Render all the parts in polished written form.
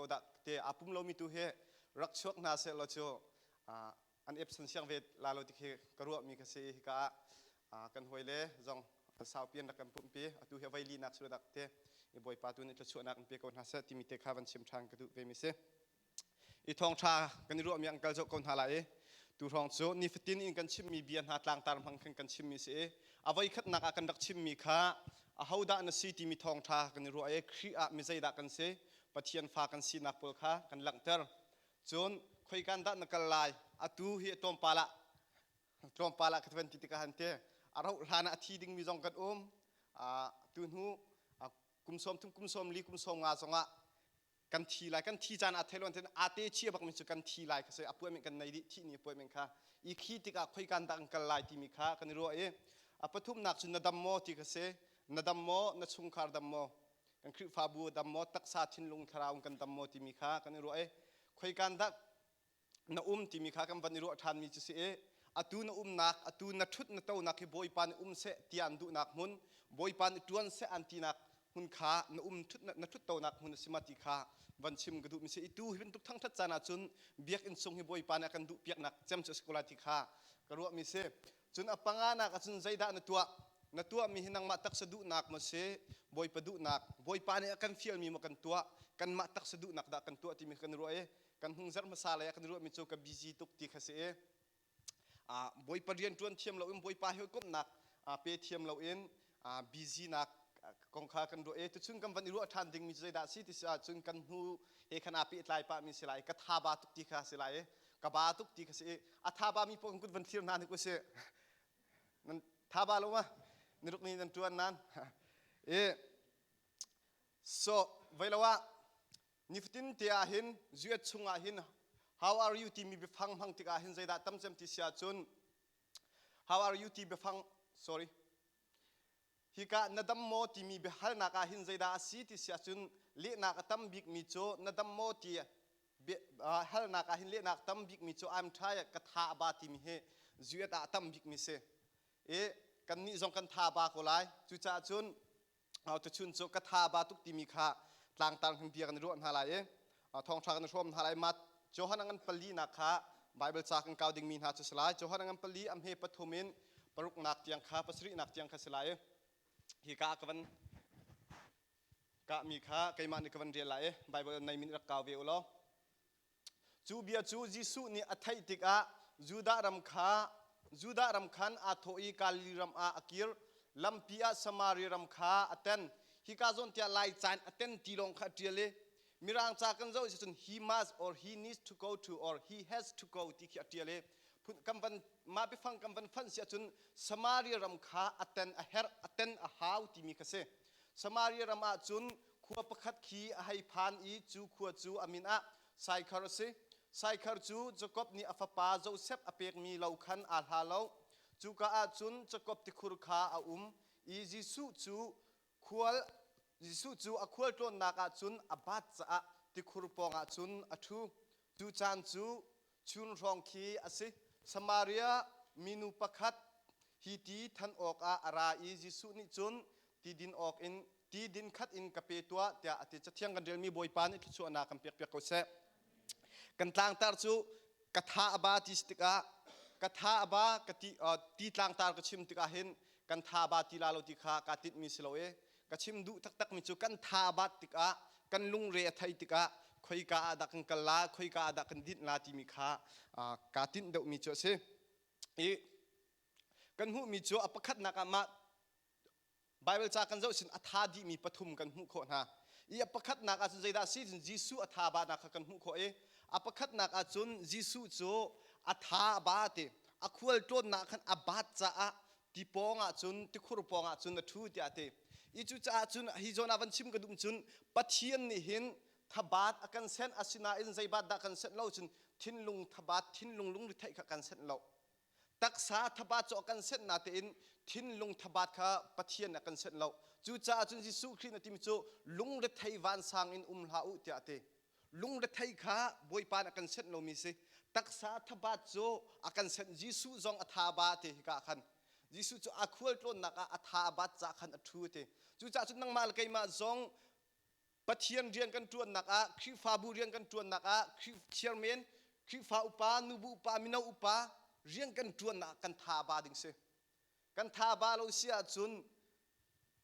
ko dah te aa pum lomi tu hi rak chuak hna seh law cu an epson siang ve la lo ti khi ka ruahmi ka si. Hika ah kan hawi le zong saupi an rak kan pumpi, atu hi avei linak si dak te i Bawipa tu nih thluachuahnak in pe ko hna seh timi te kha van chim ṭhan ka duh ve mi si. I thawngṭha kan i ruahmi an kal zoh ko hna lai i tu hrawng cu nifatin in kan chimmi bia hna tlangtar hmang khan kan chimmi si i a voi khatnak ah kan rak chimmi kha ahodah na si timi thawngṭha kan i ruah i Khrih ah mi zeidah kan si, Pathian fa kan sinak pawl kha kan langhter. Cun khoikan dah na kal lai? Atu hi tlawmpal ah tlawmpal ah ka van ti tikah han te a rauh hlan ah a thi dingmi zong kan um. Tu hnu kum 30, kum 40, kum 50 zongah kan thi lai. Kan thi caan a thei lo ten ate chia bak mi cu kan thi lai kha se appointment kan nei dih, thi ni appointment kha. I khi tikah khoikan dah kan kal lai timi kha kan i ruah i a pathumnak cu na dam maw ti kha si. Na dam maw? Na chungkhar dam maw? Kan Khrihfabu dam maw? Taksa, thinlung, thlarau kan dam maw timi kha kan i ruah i khoikan dah na um timi kha kan van i ruah ṭhanmi cu si i atu na umnak, atu na ṭhut na tonak hi Bawipa nih um seh tiah an duhnak hmun, Bawipa nih ṭuan seh an tinak hmun kha na um ṭhut na ṭhut tonak hmun a si ma ti kha van chim ka duhmi si. I tu hi bantuk thangṭhat caan ahcun biakinn chung hi Bawipa nih a kan duh piaknak cem cu a si ko lai ti kha ka ruahmi si. Cun a panganak ahcun zeidah na tuah? Na tuahmi hi nangmah taksa duhnak maw si, Bawipa duhnak, Bawipa nih a kan fialmi maw kan tuah, kanmah taksa duhnak dah kan tuah timi kan ruah i kan hung zarh hmasa lei ah kan ruahmi cu ka busy tuk ti kha si i Bawipa rian ṭuan thiam loin, Bawipa he komhnak pe thiam loin busy nak kong kha kan ruah i tuchun kan van i ruah ṭhan dingmi cu zeidah si ti si ahcun kan hnu he khan aa pehtlai pahmi si lai, ka tha ba tuk ti kha si lai i ka ba tuk ti kha si i a tha ba mi paoh kan kut van thlir hna hnik usih. Nan tha ba lo ma? Niruk ni nan ṭuan nan i so veilo ah nifatin te ah hin zuet chung ah hin "How are you?" timi biafang hmang tikah hin zeidah tam cem ti si ahcun "How are you?" ti biafang, sorry, hika "Na dam maw?" timi biahalnak ah hin zeidah a si ti si ahcun lehnak a tam bikmi cu, "Na dam maw?" ti halnak ah hin lehnak tam bikmi cu "I'm tired," ka tha a ba timi hi zuet ah a tam bikmi si i kannih zong kan tha a ba ko lai. Cucaah cun tuchun cu ka tha ba tuk timi kha tlangtar hin bia kan i ruah hna lai i thawngṭha kan i hrawm hna lai. Mat Johan a ngan pali nak kha Bible ca kan kau dingmi hna cu si lai. Johan a ngan pali a hme pathum in paruknak tiang kha, pasarihnak tiang kha si lai i hi ka ka van kahmi kha keimah nih ka van rel lai i Bible nei min rak kau ve u law. Cu bia cu Jesuh nih a theih tikah Judah ram khan aa thawh i Galilee ram ah a kir. Lampi ah Samaria ram kha a ten. Hika zawn tiah Lai caan a ten ti lawng kha a ṭial i Mirang ca kan zoh cun "he must" or "he needs to go to" or "he has to go" ti khi a ṭial i kan van mah biafang kan van fanh si ahcun Samaria ram kha a ten a herh, a ten a hau timi kha si. Samaria ram ah cun khua pakhat khi a hei phan i cu khua cu a min ah Saikhar a si. Saikhar cu Jakob nih a fapa Josef a pekmi lo khan aa hla lo. Cuka ah cun Jakob tikhur kha a um i Jesuh cu a khual tlawnnak ah cun a bat caah tikhur pawngah cun a ṭhu. Cu caan cu chun hrawng khi a si. Samaria minu pakhat hi ti than awkah a ra i Jesuh nih cun, "Ti din awk in ti din khat in ka pe tuah," tiah a ti. Cathiang kan relmi Bawipa nih thluachuahnak kan pekpiak ko seh. Kan tlangtar cu ka tha a ba ti si tikah, ka tha a ba ka ti ti tlangtar ka chim tikah hin kan tha ba ti la lo ti kha kaa tinhmi si lo i ka chim duh taktakmi cu kan tha a bat tikah, kan lungre a thei tikah khoika ah dah kan kal la, khoika ah dah kan dinh la timi kha kaa tinh deuhmi cu a si. I kan hmuhmi cu a pakhatnak ah mah Bible ca kan zoh sin a tha dihmi pathum kan hmuh khawh hna i a pakhatnak ah cun zeidah si cun Jesuh a tha ba nak kha kan hmuh khawh i a pakhatnak ah cun Jesuh cu a tha a ba ti, a khual tlawnnak khan a bat caah ti pawng ah cun, tikhur pawng ah cun a ṭhu tiah a ti. I cucaah cun hi zawn ah van chim ka duh cun Pathian nih hin thabat a kan senh, asinain zeibat dah kan senh lo cun thinlung thabat, thinlung lungretheih kha kan senh lo. Taksa thabat cu a kan senh natein thinlung thabat kha Pathian a kan senh lo. Cucaah cun Jesuh Khrih na timi cu lungrethei vansang in um hlah u tiah a ti. Lungrethei kha Bawipa nih a kan senh lomi si. Taksa thabat cu a kan senh. Jesuh zong a tha ba ti hika ah khan Jesuh cu a khual tlawnnak ah a tha a bat ca khan a ṭhu ti. Cucaah cun nangmah le keimah zong Pathian rian kan ṭuannak ah, Khrihfabu rian kan ṭuannak ah, chairman, Khrihfa upa, nubu upa, mino upa rian kan ṭuannak ah kan tha a ba ding si. Kan tha a ba lo si ahcun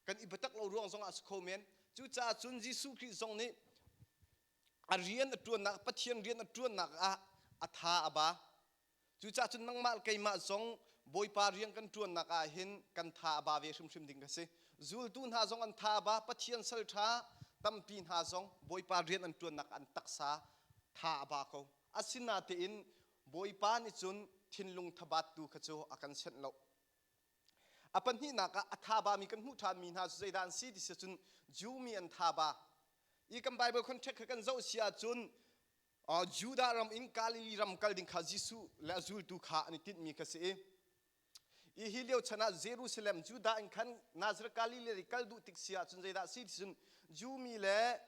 kan i biatak lo ruang zong ah a si kho men. Cucaah cun Jesuh Khrih zong nih a rian a ṭuannak, Pathian rian a ṭuannak ah a tha a ba. Cucaah cun nangmah le keimah zong Bawipa rian kan ṭuannak ah hin kan tha a ba ve hrimhrim ding a si. Zultu hna zong an tha a ba, Pathian sal ṭha tampi hna zong Bawipa rian an ṭuannak an taksa tha a ba ko. Asinatein Bawipa nih cun thinlung thabat tu kha cu a kan senh lo. A pahnihnak ah a tha bami kan hmuh ṭhanmi hna cu zeidah an si ti si cun Jew mi an tha ba. I kan Bible context kha kan zoh si ahcun Judah ram in Galilee ram kal ding kha Jesuh le a zultu kha an i tinhmi kha si i i hi lio chan ah Jerusalem Judah in khan Nazareth Galilee kal duh tik si ahcun zeidah si ti cun Jew mi le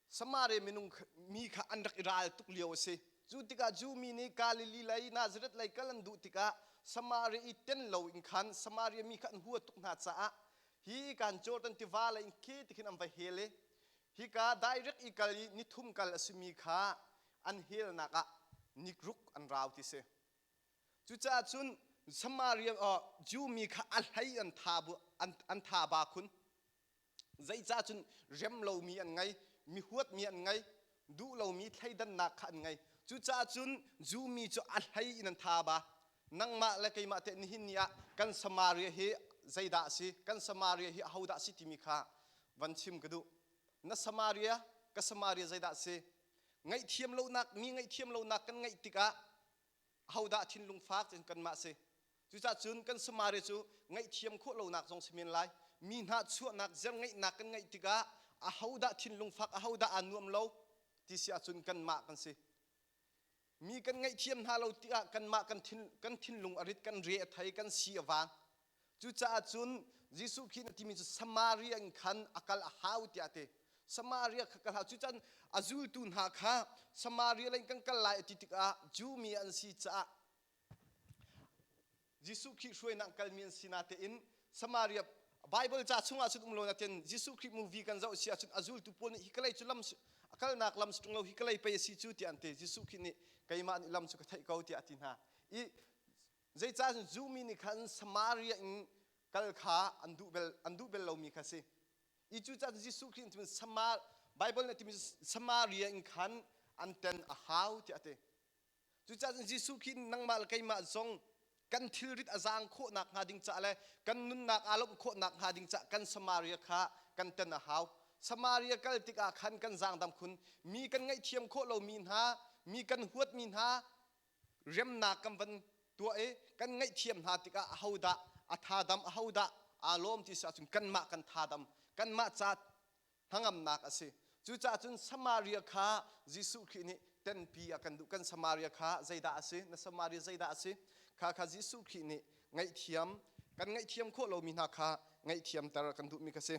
Samaria minung mi kha an rak i ral tuk lio a si. Cu tikah Jew mi nih Galilee lei Nazareth lei kal an duh tikah Samaria i ten lo in khan Samaria mi kha an hua tuk hna caah hi kan Jordan tiva lei in khi ti khin an va hel i Hika direct i kal i nithum kal a simi kha an helnak ah nikruk an rau ti si. Cucaah cun Samaria Jew mi kha a hlei an tha an tha ba khun. Zeicah cun rem lomi an ngei, mi huatmi an ngei, duh lomi thleidannak kha an ngei. Cucaah cun Jew mi cu a hlei in an tha ba. Nangmah le keimah teh nihin ni ah kan Samaria hi zeidah a si, kan Samaria hi ahodah a si timi kha van chim ka duh. Na Samaria, ka Samaria zeidah a si? Ngaihthiam lonak, mi ngaihthiam lonak kan ngeih tikah ahodah thinlung fak cun kanmah si. Cucaah cun kan Samaria cu ngaihthiam khawh lonak zong si men lai. Mi hna chuahnak zer ngeihnak kan ngeih tikah ahodah thinlung fak, ahodah aa nuam lo ti si ahcun kanmah kan si. Mi kan ngaihthiam hna lo tikah kanmah kan, thin, kan thinlung a rit, kan re a thei, kan si a vang. Cucaah cun Jesuh Khrih na timi cu Samaria in khan a kal a hau tiah a ti. Samaria kha kal hau. Cucan a zultu hna kha Samaria lei kan kal lai a ti tikah Jew mi an si caah Jesuh Khrih hruainak kalmi an si natein Samaria Bible ca chungah cun um lo natin Jesuh Khrih movie kan zoh si ahcun a zultu pawl nih hi kalei cu lam a kalnak lam si ṭung lo hi kalei pei a si cu tiah an ti. Jesuh Khrih nih keimah nih lam cu ka theih ko tiah a ti hna. I zeicah Jew mi nih khan Samaria in kal kha an duh bel an duh bel lomi kha si. I cucaah Jesuh Khrih nih Samar Bible nih timi Samaria in khan an ten a hau tiah a ti. Cucaah Jesuh Khrih nangmah le keimah zong kan thilrit a zaang khawhnak hnga ding caah le kan nunnak aa lawmh khawhnak hnga ding caah kan Samaria kha kan ten a hau. Samaria kal tikah khan kan zaangdam khun. Mi kan ngaihthiam khawh lomi hna, mi kan huatmi hna remnak kan van tuah i kan ngaihthiam hna tikah ahodah a thadam, ahodah aa lawm ti si ahcun kanmah kan thadam, kanmah ca hnangamnak a si. Cucaah cun Samaria kha Jesuh Khrih nih tenpi a kan duh. Kan Samaria kha zeidah a si? Na Samaria zeidah a si? Kha kha Jesuh Khrih nih ngaihthiam, kan ngaihthiam khawh lomi hna kha ngaihthiamter a kan duhmi kha si.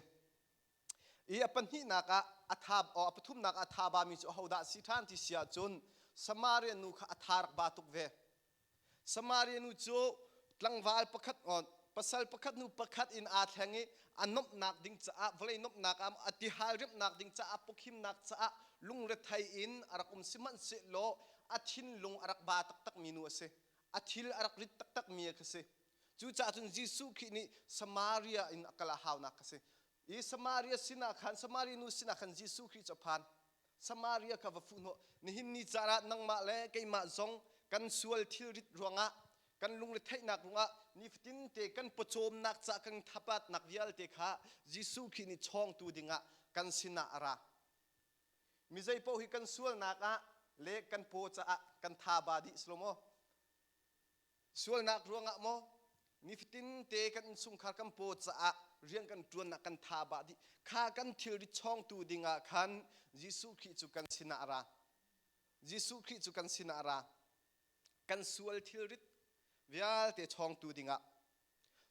I a pahnihnak ah a tha a pathumnak ah a tha bami cu ahodah a si ṭhan ti si ahcun Samaria nu kha a tha rak ba tuk ve. Samaria nu cu tlangval pakhat pasal pakhat hnu pakhat in aa thleng i a nuamhnak ding caah vawlei nuamhnak ah a tihal riamhnak ding caah pawkhimnak caah lungrethei in a rak um sihmanhsehlaw a thinlung a rak ba taktakmi nu a si. A thil a rak rit taktakmi a si. Cucaah cun Jesuh Khrih nih Samaria in a kal a haunak a si. I Samaria sinah khan Samaria nu sinah khan Jesuh Khrih cu a phan. Samaria kha va fuh hnawh. Nihin ni caan ah nangmah le keimah zong kan sual thilrit ruangah kan lungretheihnak ruangah nifatin te kan pawcawmnak ca kan thapatnak vialte kha Jesuh Khrih nih chawngtu dingah kan sinah a ra. Mi zei paoh hi kan sualnak ah le kan paw caah kan tha ba dih si lo maw? Sualnak ruangah maw nifatin te kan innchungkhar kan paw caah rian kan ṭuannak kan tha bah dih kha kan thilri chawngtu dingah khan Jesuh Khrih cu kan sinah a ra. Jesuh Khrih cu kan sinah a ra. Kan sual thilrit vialte chawngtu dingah.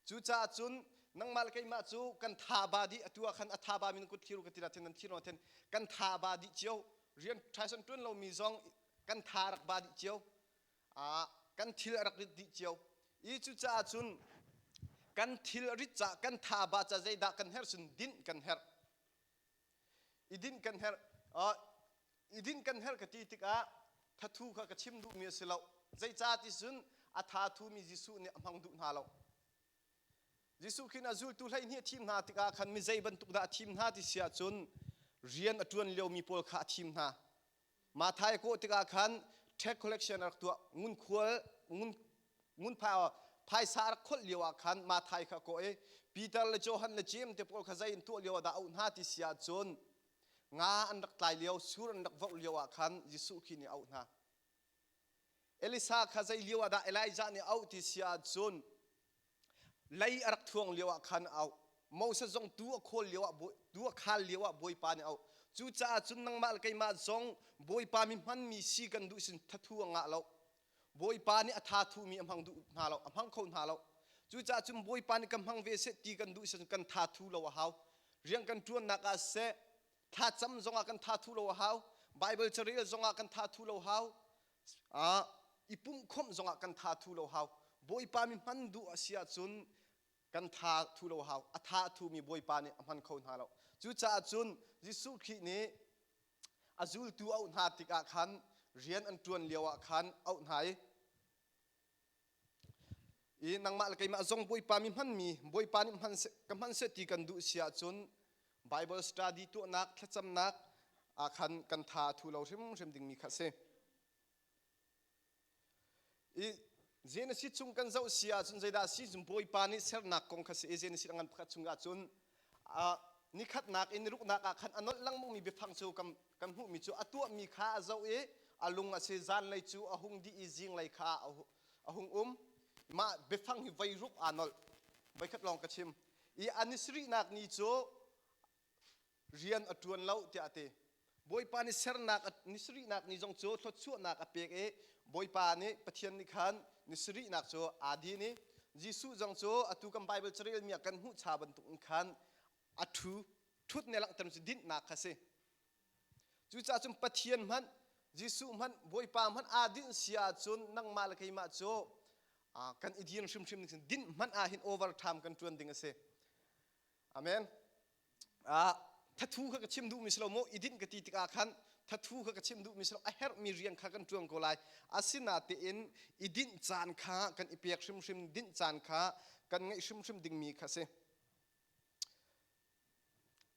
Cucaah cun nangmah le keimah cu kan tha ba dih atu ah khan a tha ba mi nan kut thlir ka ti la nan thir then kan tha ba dih cio rian ṭhaison ṭuan lomi zong kan tha rak ba dih cio kan thil a rak rit dih cio i cucaah cun kan thil rit ca kan tha ba ca zeidah kan herh cun dinh kan herh. I dinh kan herh. I dinh kan herh ka ti tikah thathu kha ka chim duhmi a si lo. Zeicah ti cun a tha thumi Jesuh nih a hmang duh hna lo. Jesuh khin a zultu 12 a thim hna tikah khan mi zei bantuk dah a thim hna ti si ahcun rian a ṭuan liomi pawl kha a thim hna. Mathai kawh tikah khan tax collection a rak tuah. Ngunkhual ngun ngun phaisa a rak kholh lio ah khan Mathai kha a kawh i Peter le Johan le Jeim te pawl kha zei in tuah lio ah dah auh hna ti si ahcun nga an rak tlai lio, sur an rak vorh lio ah khan Jesuh khi nih a auh hna. Elisa kha zei lio ah dah Elijah nih auh ti si ahcun lei a rak thuang lio ah khan auh. Moses zong tu a khawl lio ah tu a khal lio ah Bawipa nih auh. Cucaah cun nangmah le keimah zong Bawipa mi hmanmi si kan duh sin thathu a ngah lo. Bawipa nih a tha thumi a hmang duh hna lo, a hmang kho hna lo. Cucaah cun Bawipa nih ka hmang ve seh ti kan duh sin kan tha thu lo a hau. Rian kan ṭuannak ah seh, thlacam zongah kan tha thu lo a hau. Bible carel zongah kan tha thu lo hau. I pumhkhawmh zongah kan tha thu lo hau. Bawipa mi hman duh a si ahcun kan tha thu lo hau. A tha thumi Bawipa nih a hman kho hna lo. Cucaah cun Jesuh Khrih nih a zultu auh hna tikah khan rian an ṭuan lio ah khan auh hna i i nangmah le keimah zong Bawipa mi hmanmi Bawipa nih hman ka hman seh ti kan duh si ahcun Bible study tuahnak thlacamnak ah khan kan tha a thu lo hrimhrim dingmi kha a si. I Genesis chung kan zoh si ahcun zeidah si cun Bawipa nih sernak kong kha si i Genesis a ngan pakhat chung ahcun nikhatnak in niruknak ah khan a nolh lengmangmi biafang cu kan, kan hmuhmi cu a tuahmi kha a zoh i a lung a si zanlei cu a hung dih i zinglei kha a hung um. Mah biafang hi voi ruk aa nolh. Voikhat lawng ka chim. I a ni sarihnak ni cu rian a ṭuan lo tiah a ti. Bawipa nih sernak ni sarihnak ni zong cu thluachuahnak a pek i Bawipa nih Pathian nih khan ni sarihnak cu aa din i Jesuh zong cu atu kan Bible carelmi ah kan hmuh cha bantuk in khan a ṭhu ṭhut ne langhter cu dinhnak kha si. Cucaah cun Pathian hmanh Jesuh hmanh Bawipa hmanh aa dinh si ahcun nangmah le keimah cu kan i din hrimhrim ding dinh hmanh ah hin overtime kan ṭuan ding a si. Amen. Thathu kha ka chim duhmi si lo maw i dinh ka ti tikah khan thathu kha ka chim duhmi si lo a herhmi rian kha kan ṭuan ko lai. Asinatein i dinh caan kha kan i pek hrimhrim dinh caan kha kan ngeih hrimhrim dingmi kha si.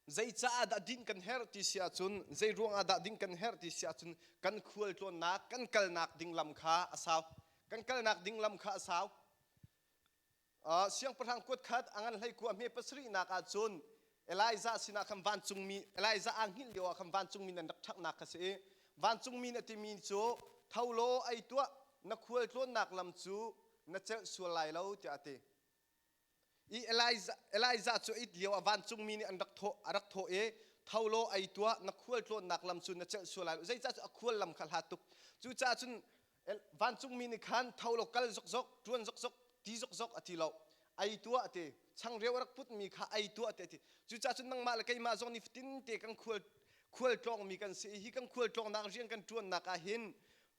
Zei caah dah dinh kan herh ti si ahcun zei ruangah dah dinh kan herh ti si ahcun kan khual tlawnnak kan kalnak ding lam kha a sau. Kan kalnak ding lam kha a sau. Siangpahrang kuat khat a ngan hlei kua hme pasarihnak ah cun Elijah sinah khan vancungmi Elijah aa hngilh lio ah khan vancungmi nan rak ṭhaknak kha si i vancungmi na timi cu tho law ei tuah na khual tlawnnak lam cu na celh sual lai lo tiah a ti. I Elijah, Elijah cu it lio ah vancungmi nih an rak thawh a rak thawh i tho law ei tuah na khual tlawnnak lam cu na celh sual lai lo zeicah cu a khual lam kha hlat tuk cucaah cun vancungmi nih khan tho law kal zokzok ṭuan zokzok ti zokzok a ti lo ei tuah a ti changreu a rak putmi kha ei tuah ti a ti cucaah cun nangmah le keimah zong nifatin te kan khual khual tlawngmi kan si i hi kan khual tlawngnak rian kan ṭuannak ah hin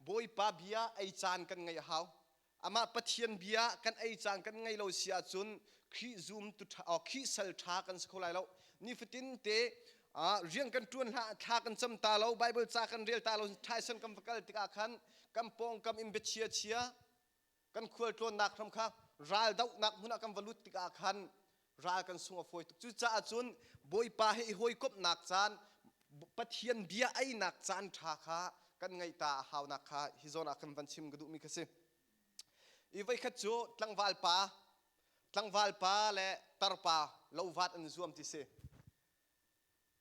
Bawipa bia ei caan kan ngeih a hau amah Pathian bia kan ei caan kan ngei lo si ahcun Khrih zum tu ṭha Khrih sal ṭha kan si kho lai lo nifatin te rian kan ṭuan hlah thla kan cam ta lo Bible ca kan rel ta lo ṭhaison kan va kal tikah khan kan pawngkam in biachia chia kan khual tlawnnak hram kha ral dohnak hmun ah kan va lut tikah khan ral kan sung a fawi tuk cucaah cun Bawipa he i hawikomhnak caan Pathian bia einak caan ṭha kha kan ngeih ta a haunak kha hi zawn ah khan van chim ka duhmi kha si i voikhat cu tlangval pa tlangval pa le tarpa lovat an i zuam ti si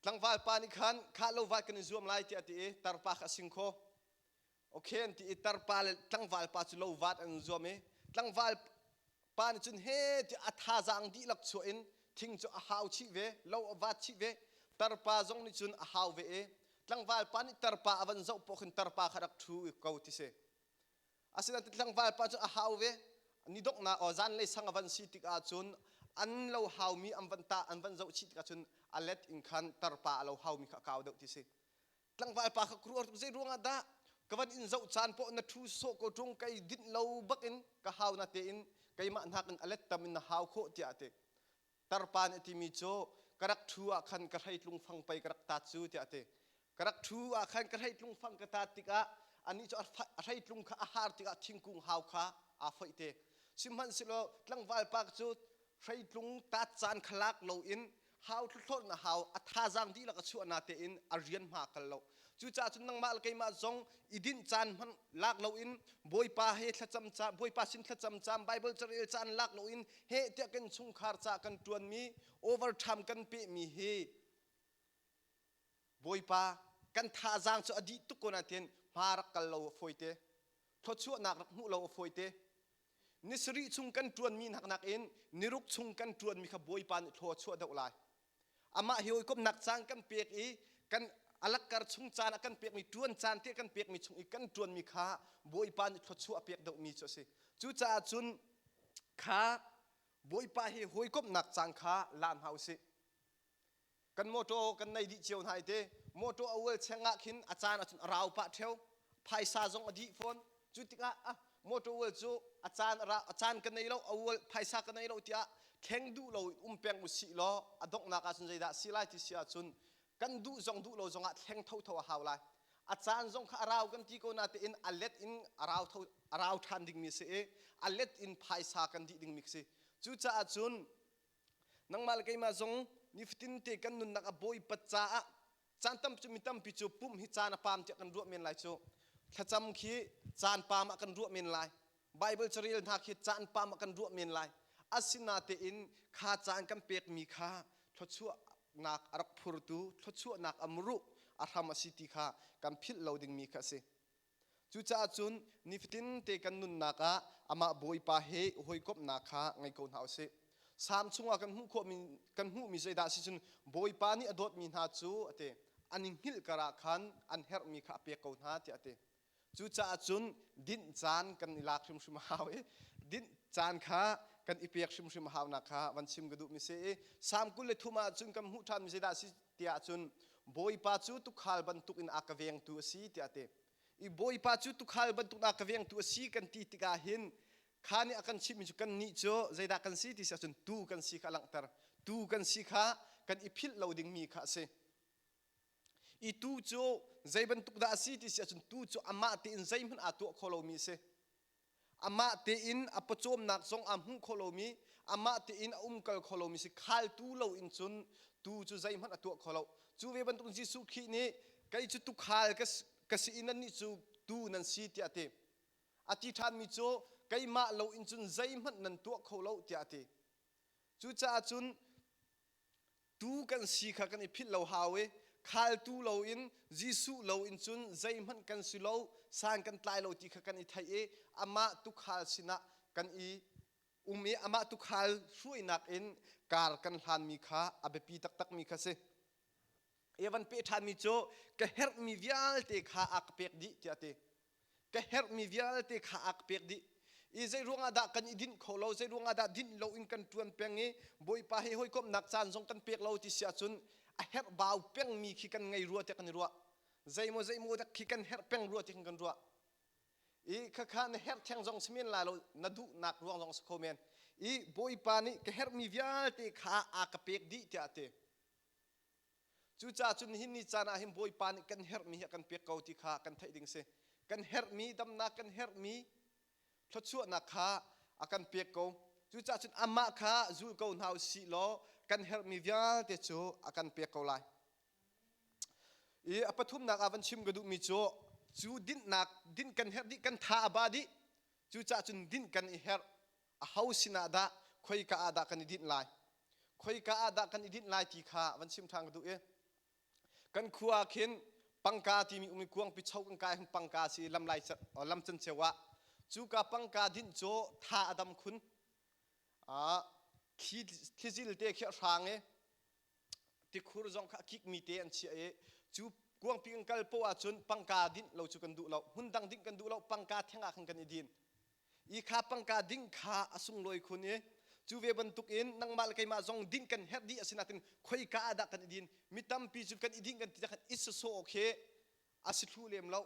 tlangval pa nih khan khah lovat kan i zuam lai tiah a ti i tarpa kha a sing kho Okay an ti i tarpa le tlangval pa cu lovat an zuam i tlangval pa nih cun he ti a thazaang dihlak chuah in thing cu a hau chih ve lo a vat chih ve tarpa zong nih cun a hau ve i tlangval pa nih tarpa a van zoh poh khin tarpa kha rak ṭhu ko ti si asinain tlangval pa cu a hau ve ni donghnak o zanlei sang a van si tikah cun an lo haumi an van ta an van zoh chih tikah cun a let in khan tarpa a lo haumi kha a kau deuh ti si tlangval pa kha kruar tuk zei ruangah dah ka van in zoh caan poh na ṭhu sawh ko ṭung kei dinh lo bakin ka hau na tein keimah hnak in a let tam in na hau khawh tiah a ti tarpa nih a timi cu Ka rak ṭhu ah khan ka hreitlung fang pei ka rak tat cu tiah a ti. Ka rak ṭhu ah khan ka hreitlung fang ka tat tikah anih cu a hreitlung kha a har tikah thingkung hau kha aa foih te. Sihmanhsehlaw tlangval pa cu hreitlung tat caan kha lak loin hau thlawt na hau a thazaang dihlak a chuah na tein a rian hma kal lo. Cucaah cun nangmah le keimah zong i dinh caan hmanh lak loin Bawipa he thlacam caan Bawipa sin thlacam caan Bible carel caan lak loin he tiah kan chungkhar ca kan ṭuanmi overtime kan pehmi hi Bawipa kan thazaang cu a dih tuk ko nain hma rak kal lo a fawite, thluachuahnak rak hmuh lo a fawite. Ni sarih chung kan ṭuanmi hnak nakin niruk chung kan ṭuanmi kha Bawipa nih thlua a chuah deuh lai. Amah hi hawikomhnak caan kan pek i kan alakkar chung caan a kan pekmi ṭuan caan te kan pekmi chung i kan ṭuanmi kha Bawipa nih thluachuah a pek deuhmi cu a si. Cucaah cun kha Bawipa hi hawikomhnak caan kha la hna u sih. Kan motor kan nei dih cio hna i te motor a ual cheng ah khin a caan ahcun a rau pah ṭheo, phaisa zong a dih fawn. Cu tikah ah motor ual cu a caan a ra a caan ka nei lo, a ual phaisa ka nei lo tiah thleng duh lo in um peng u sih law a donghnak ahcun zeidah si lai ti si ahcun kan duh zong duh lo zongah thleng thotho a hau lai. A caan zong kha a rau kan ti ko natein a let in a rau tho a rau ṭhan dingmi si i a let in phaisa kan dih dingmi si. Cucaah cun Nangmah le keimah zong nifatin te kan nunnak a Bawipa caah caan tam cu mi tampi cu pumh hi caan a pam tiah kan ruah men lai cu. Thlacam khi caan pam ah kan ruah men lai. Bible carel hna khi caan pam ah kan ruah men lai. Asinatein kha caan kan pekmi kha thluachuahnak a rak phurtu, thluachuahnak a muru a hram a si ti kha kan philh lo dingmi kha a si. Cucaah cun nifatin te kan nunnak ah amah Bawipa he hawikomhnak kha ngei ko hna usih. Salm chungah kan hmuh khawhmi kan hmuhmi zeidah a si cun Bawipa nih a dawtmi hna cu a ti an i hngilh karah khan an herhmi kha a pek ko hna tiah a ti. Cucaah cun dinh caan kan i lak hrimhrim a hau i dinh caan kha kan i pek hrimhrim a haunak kha van chim ka duhmi si i Salm 23 ah cun kan hmuh ṭhanmi zeidah a si tiah cun Bawipa cu tuukhal bantukin a ka vengtu a si tiah a ti. I Bawipa cu tuukhal bantukin a ka vengtu a si kan ti tikah hin kha nih a kan chimhmi cu kannih cu zeidah kan si ti si ahcun tuu kan si kha a langhter. Tuu kan si kha kan i philh lo dingmi kha a si. I tuu cu zei bantuk dah a si ti si ahcun tuu cu amah tein zeihmanh aa tuah kho lomi a si. Amah tein a pawcawmnak zong aa hmuh kho lomi, amah tein a umkal kho lomi si khaltu loin cun tuu cu zeihmanh a tuah kho lo. Cu ve bantuk Jesuh Khrih nih kei cu tuukhal ka si i nannih cu tuu nan si tiah a ti. A ti ṭhanmi cu keimah loin cun zeihmanh nan tuah kho lo tiah a ti. Cucaah cun Tuu kan si kha kan i philh lo hau i khaltu loin Jesuh loin cun zeihmanh kan si lo, san kan tlai lo ti kha kan i theih i amah tuukhal sinah kan i um i amah tuukhal hruainak in kar kan hlanmi kha a biapi taktakmi kha si. Evan peh ṭhanmi cu ka herhmi vialte kha a ka pek dih tiah a ti. Ka herhmi vialte kha a ka pek dih. I zei ruangah dah kan i dinh kho lo, zei ruangah dah dinh loin kan ṭuan peng i Bawipa he hawikomhnak caan zong kan pek lo ti si ahcun a herh bau pengmi khi kan ngei rua tiah kan i ruah. Zeimaw zeimaw dak khi kan herh peng rua ti khan kan ruah. I khakha na herh theng zong si men lai lo, na duhnak ruang zong si kho men. I Bawipa nih ka herhmi vialte kha a ka pek dih tiah a ti. Cucaah cun nihin ni caan ah hin Bawipa nih kan herhmi hi a kan pek ko ti kha kan theih ding si. Kan herhmi damnak, kan herhmi thluachuahnak kha a kan pek ko. Cucaah cun amah kha zul ko hna u sih law kan herhmi vialte cu a kan pek ko lai. I a pathumnak ah van chim ka duhmi cu cu dinhnak dinh kan herh dih kan tha a ba dih. Cucaah cun dinh kan i herh. Aho sinah dah khoika ah dah kan i dinh lai? Khoika ah dah kan i dinh lai ti kha van chim ṭhan ka duh i kan khua ah khin pangka timi um i kuangpi cho kan kai hin pangka si lam lai lam canceu ah cuka pangka dinh cu tha a dam khun. Thlizil te khi a hrang i tikhur zong kha a kikmi te an chiah i cu kuangpi kan kal poah ahcun pangka dinh lo cu kan duh lo, hmun dang dinh kan duh lo, pangka theng ah khan kan i din. I kha pangka ding kha a sunglawi khun i cu ve bantukin nangmah le keimah zong dinh kan herh dih asinain khoika ah dah kan i din? Mi tampi cu kan i dinh kan ti khan i sawsawh awk hi a si thlu lem lo.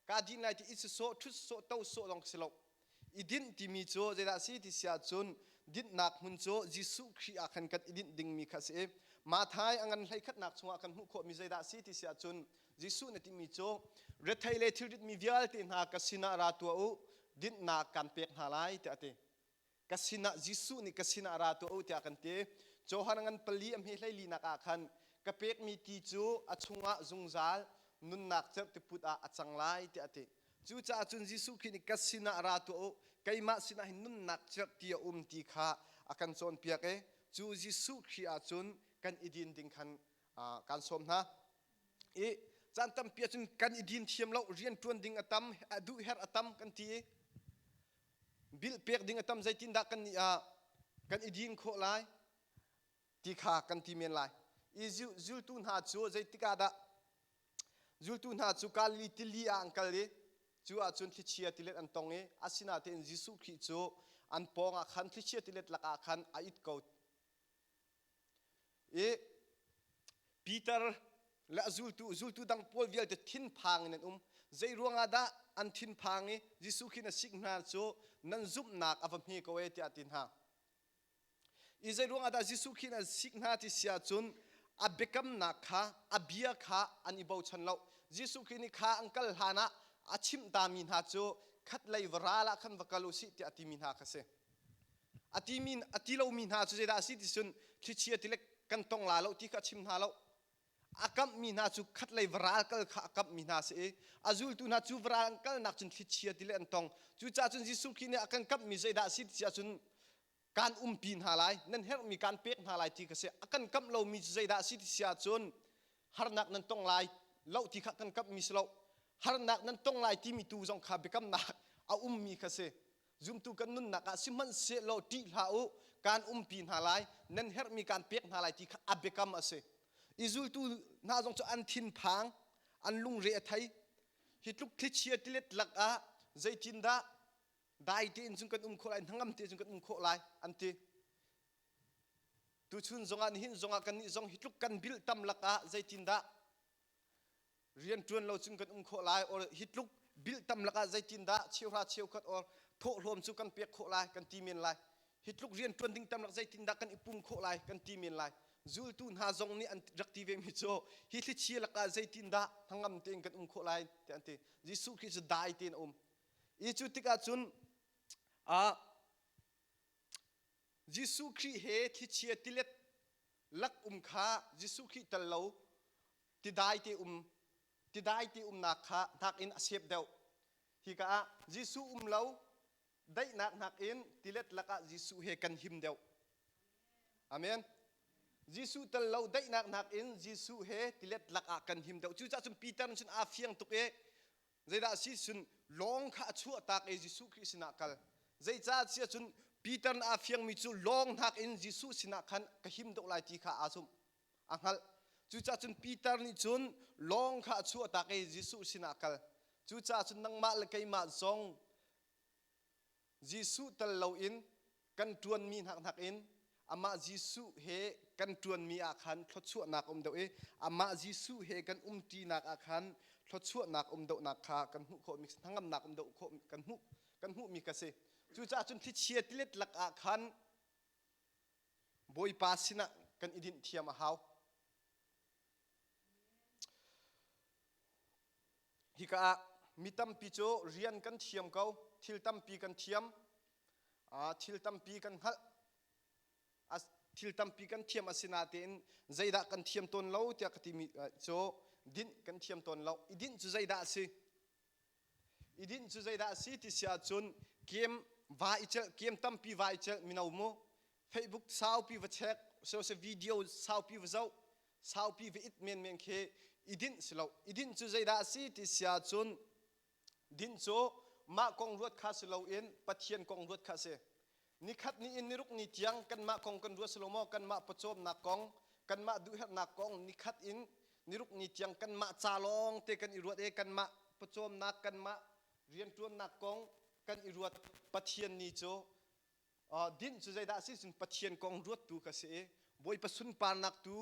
Kaa din lai ti i sawsawh, ṭhut sawsawh, to sawsawh zong si lo. I dinh timi cu zeidah a si ti si ahcun Dinhnak hmun cu Jesuh Khrih ah khan kan i dinh dingmi kha a si i Matthai a ngan hleikhatnak chungah kan hmuh khawhmi zeidah a si ti si ahcun Jesuh na timi cu rethei le thilritmi vialte hna ka sinah ra tuah u, dinhnak kan pek hna lai tiah a ti. Ka sinah Jesuh nih ka sinah ra tuah u tiah kan ti. Johan ngan pali a hme hleilinak ah khan ka pekmi ti cu a chungah zungzal nunnak cerhtiput ah a cang lai tiah a ti. Cucaah cun Jesuh Khrih nih ka sinah ra tuah u, keimah sinah hin nunnak cerhti a um ti kha a kan cawnpiak i cu Jesuh Khrih ah cun kan i din ding khan kan sawm hna. I caan tampi ahcun kan i din thiam lo, rian ṭuan ding a tam, a duh herh a tam kan ti i bil pek ding a tam zeitindah kan nih ah kan i din khawh lai ti kha kan ti men lai. I zultu hna cu zeitik ah dah Zultu hna cu Galilee tili ah an kal i cu ahcun thlichia tilet an tong i asinain Jesuh Khrih cu an pawng ah khan thlichia tilet lakah khan a it ko. I Peter le a zultu zultu dang pawl vialte thinphang in an um. Zei ruangah dah an thinphang i Jesuh Khrih na sik hna cu nan zumhnak a va hme ko e tiah a ti hna. I zei ruangah dah Jesuh Khrih an sik hna ti si ahcun a biakamnak kha a bia kha an i bochan lo. Jesuh Khrih nih kha an kal hlan ah a chimh tami hna cu khatlei va ral ah khan va kal u sih tiah a timi hna kha si. A timi a ti lomi hna cu zeidah a si ti cun thlichia tilek kan tong la lo ti kha a chim hna lo. A kamhmi hna cu khatlei va ral kal kha a kamhmi hna a si i a zultu hna cu va ral an kalnak cun thlichia tilek an tong. Cucaah cun Jesuh Khrih nih a kan kamhmi zeidah a si ti ahcun kaan umpi hna lai nan herhmi kaan pek hna lai ti ka si a kan kamh lomi cu zeidah a si ti si ahcun harnak nan tong lai lo ti kha kan kamhmi si lo harnak nan tong lai timi tu zong kha biakamnak a ummi kha si zumtu kan nunnak ah sihmanhsehlaw ṭih hlah u kaan umpi hna lai nan herhmi kaan pek hna lai ti kha a biakam a si i zultu hna zong cu an thinphang an lungre a thei hi tluk thlichia tilet lakah zeitindah dai tein cun kan um khawh lai hnangam tein cun kan um khawh lai an ti tuchun zongah nihin zongah kannih zong hi tluk kan bil tam lakah zeitindah rian ṭuan lo cun kan um khawh lai or hi tluk bil tam lakah zeitindah cheuhra cheukhat or thawhlawm cu kan pek khawh lai kan ti men lai hi tluk rian ṭuan ding tam lak zeitindah kan i pum khawh lai kan ti men lai zultu hna zong nih an rak ti ve mi cu hi thlichia lakah zeitindah hnangam tein kan um khawh lai tiah an ti Jesuh Khrih cu dai tein a um I cu tikah cun Jesuh Khrih he thlichia tilet lak um kha Jesuh Khrih tel lo tidai te um tidai te umnak kha nakin a sep deuh. Hika ah Jesuh um lo daihnak nakin tilet lakah Jesuh he kan him deuh. Amen. Jesuh tel lo daihnak nakin Jesuh he tilet lakah kan him deuh. Cucaah cun Peter cun aa fiang tuk i Zeidah a si cun lawng kha a chuahtak i Jesuh Khrih sinah kal. Zeicah si ahcun Peter aa fiangmi cu lawng nakin Jesuh sinah khan ka him deuh lai ti kha aa zumh, a hngalh. Cucaah cun Peter nih cun lawng kha a chuahtak i Jesuh sinah kal. Cucaah cun nangmah le keimah zong Jesuh tel loin kan ṭuanmi hnak in amah Jesuh he kan ṭuanmi ah khan thluachuahnak um deuh i amah Jesuh he kan umṭinak ah khan thluachuahnak um deuhnak kha kan hmuh khawhmi hnangamnak um deuh khawh kan hmuh kan hmuhmi ka si. Cucaah cun thlichia tilet lakah khan Bawipa sinah kan i dinh thiam a hau. Hika ah mi tampi cu rian kan thiam ko, thil tampi kan thiam, thil tampi kan hngalh, thil tampi kan thiam asinain zeidah kan thiam tawn lo tiah ka timi cu dinh kan thiam tawn lo. I dinh cu zeidah a si? I dinh cu zeidah a si ti si ahcun game va i celh, game tampi va i celh mino mu, Facebook saupi va check, social video saupi va zoh, saupi va it menmen khi i dinh si lo i dinh cu zeidah a si ti si ahcun dinh cu mah kong ruat kha si loin Pathian kong ruat kha a si nikhat ni in niruk ni tiang kanmah kong kan ruat si lo maw kanmah pawcawmnak kong kanmah duhherhnak kong nikhat in niruk ni tiang kanmah ca lawng te kan i ruat i kanmah pawcawmnak kanmah rianṭuannak kong kan i ruat Pathian ni cu Dinh cu zeidah a si cun Pathian kong ruattu kha si i Bawipa sunparnak tu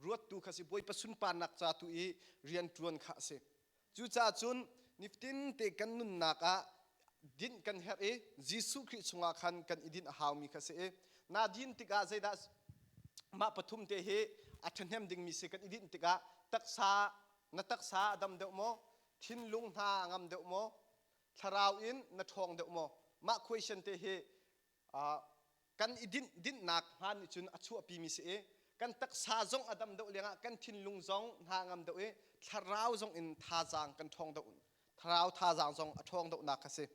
ruattu kha si Bawipa sunparnak ca tu i rianṭuan kha a si. Cucaah cun nifatin te kan nunnak ah Dinh kan herh i Jesuh Khrih chungah khan kan i dinh a haumi kha si i na din tikah zeidah mah pathum te hi a ṭhahnem dingmi si. Kan i dinh tikah taksa, na taksa a dam deuh maw, thinlung hna a ngam deuh maw, thlarau in na ṭhawng deuh maw? Mah question te hi kan i dinh dinhnak hna nih cun a chuahpimi si i kan taksa zong a dam deuh lengah kan thinlung zong hna ngam deuh i thlarau zong in thazaang kan ṭhawng deuh, thlarau thazaang zong a ṭhawng deuhnak kha si.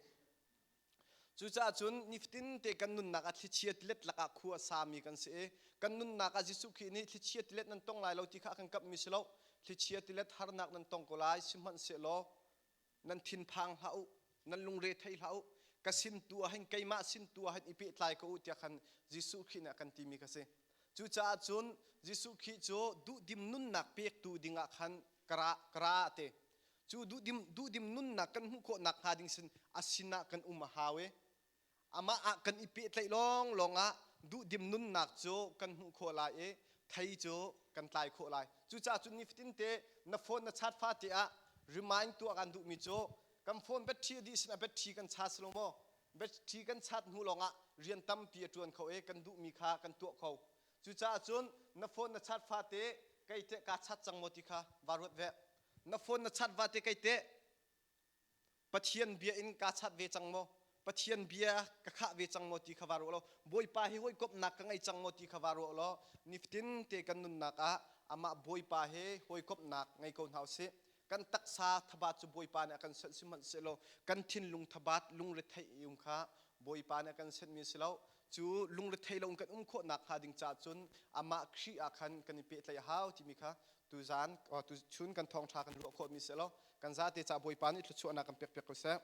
Cucaah cun nifatin te kan nunnak ah thlichia tilet lakah khua a sami kan si i kan nunnak ah Jesuh Khrih nih thlichia tilet nan tong lai lo ti kha a kan kamhmi si lo. Thlichia tilet harnak nan tong ko lai, sihmanhsehlaw nan thinphang hlah u, nan lungre thei hlah u, ka sin tu ah hin, keimah sin tu ah hin i pehtlai ko u tiah khan Jesuh Khrih nih a kan timi kha si. Cucaah cun Jesuh Khrih cu duhdim nunnak pektu dingah khan ka ra, ka ra te. Cu duhdim nunnak kan hmuh khawh nakhnga ding sin a sinah kan um a hau i amah ah kan i pehtlaih lawnglawng ah duhdim nunnak cu kan hmuh khawh lai i thei cu kan tlai khawh lai. Cucaah cun nifatin te na phone na chat fate ah remind tuah kan duhmi cu kan phone battery a dih sin a battery kan charge lo maw? Battery kan chat hnu lawngah rian tampi a ṭuan kho i kan duhmi kha kan tuah kho. Cucaah cun na phone na chat fate kei teh kaa chat cang maw ti kha vaa ruat ve. Na phone na chat vate kei teh Pathian bia in kaa chat ve cang maw? Pathian bia ka khah ve cang maw ti kha vaa ruah law, Bawipa hi hawikomhnak ka ngei cang maw ti kha vaa ruah law, nifatin te kan nunnak ah amah Bawipa he hawikomhnak ngei ko hna usih. Kan taksa thabat cu Bawipa nih a kan senh, sihmanhsehlaw kan thinlung thabat lungretheih um kha Bawipa nih a kan senhmi si lo. Cu lungrethei lo in kan um khawh nakhnga ding caah cun amah Khrih ah khan kan i pehtlaih a hau timi kha tuzan tu chun kan thawngṭha kan ruah khawhmi si lo. Kan zate ca Bawipa nih thluachuahnak kan pek piak ko seh.